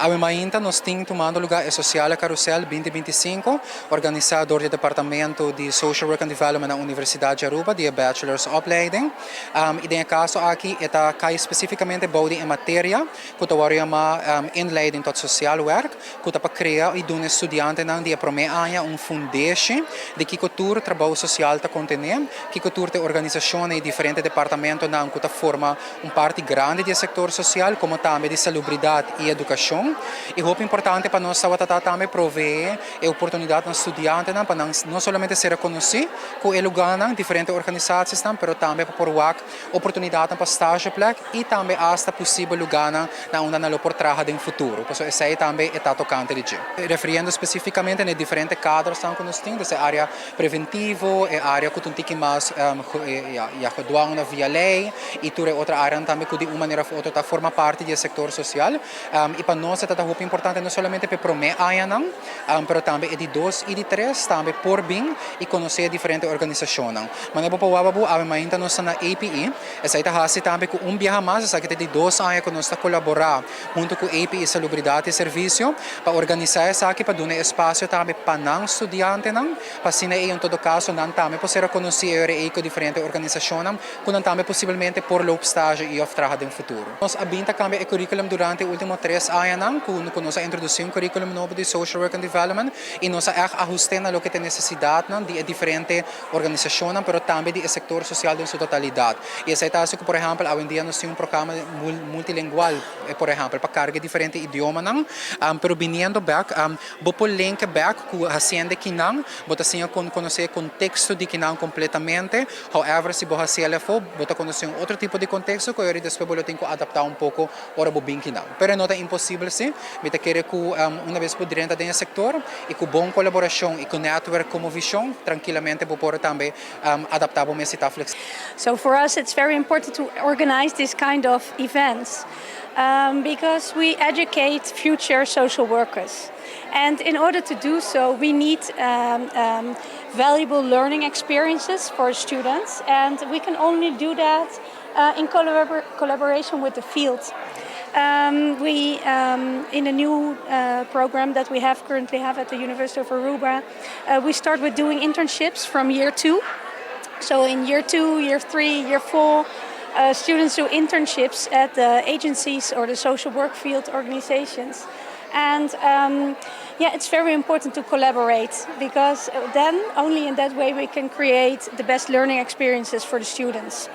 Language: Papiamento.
Awe mainta nos tin tumando lugar e Sociale Carousel 2025, organisa door di Departamento di Social Work and Development na Universidad di Aruba, di Bachelor's Opleiding. Y den caso aki, ta cay specificamente bou di materia, cu ta yama Inleiding tot Sociaal Werk, cu ta pa crea y duna studiantenan di prome aña un fundeshi di kico tur trabou social ta contene, kico tur e organisacion y diferente departamentonan cu ta forma un parti grandi di sector social, como tambe di salubridad y educacion. Y hopi importante pa nos tabata tambe provee e oportunidad na studiantenan pa no solamente ser conoci cu e lugar diferente organisacionnan, pero tambe pa por wak oportunidad pa stage plek y tambe hasta posibel lugar na unda nan por traha den futuro. Pues esey tambe ta tocante di dje. Referiendo specificamente na diferente kadernan cu nos tin, e area preventivo, e area cu tin cu mas ja, gedwongen via ley y tur otro area tambe cu di un manera of otro ta forma parti di sector social. Y pa nos ta hopi importante no solamente pa prome aña, pero tambe e di 2 y di 3 tambe por bin y conoce diferente organisacionnan. Mas pa wababu, awe mainta nos na APE, esey ta hasi tambe cu un biaha mas, esaki ta di 2 aña cu nos ta colabora hunto cu APE Salubridad y Servicio pa organisa esaki, pa duna espacio tambe pa nan studiantenan, pa asina en todo caso nan tambe por ser conoci cu diferente organisacionnan, cu nan tambe posiblemente por loop stage y of traha den futuro. Nos a bin ta cambia e curriculum durante e ultimo 3 añanan, cu nos a introduci un curriculum nobo di Social Work and Development y nos a ahusta na loke ta necesidad di diferente organisacionnan, pero tambe di sector social den su totalidad. Y esey ta cu, por ehempel, awendia nos tin un programa multilingual, por ehempel, pa carga diferente idiomanan, pero biniendo back, bo por link back cu haciendo akinan, bo ta asina conoce e contexto di akinan completamente. However, si bo haci afo, bo ta conoce un otro tipo di contexto, cu despues bo tin cu adapta un poco ora bo bin akinan. Pero no ta imposibel si, mi ta kere cu un biaha bo drenta den sector y cu bon colaboracion y cu network como vision, trankilamente bo por tambe adapta bo mes ta flexibel. So for us it's very important to organize this kind of events because we educate future social workers. And in order to do so, we need valuable learning experiences for students, and we can only do that in collaboration with the field. We, in a new program that we have currently have at the University of Aruba, we start with doing internships from year 2. So in year 2, year 3, year 4, students do internships at the agencies or the social work field organizations. And yeah, it's very important to collaborate because then only in that way we can create the best learning experiences for the students.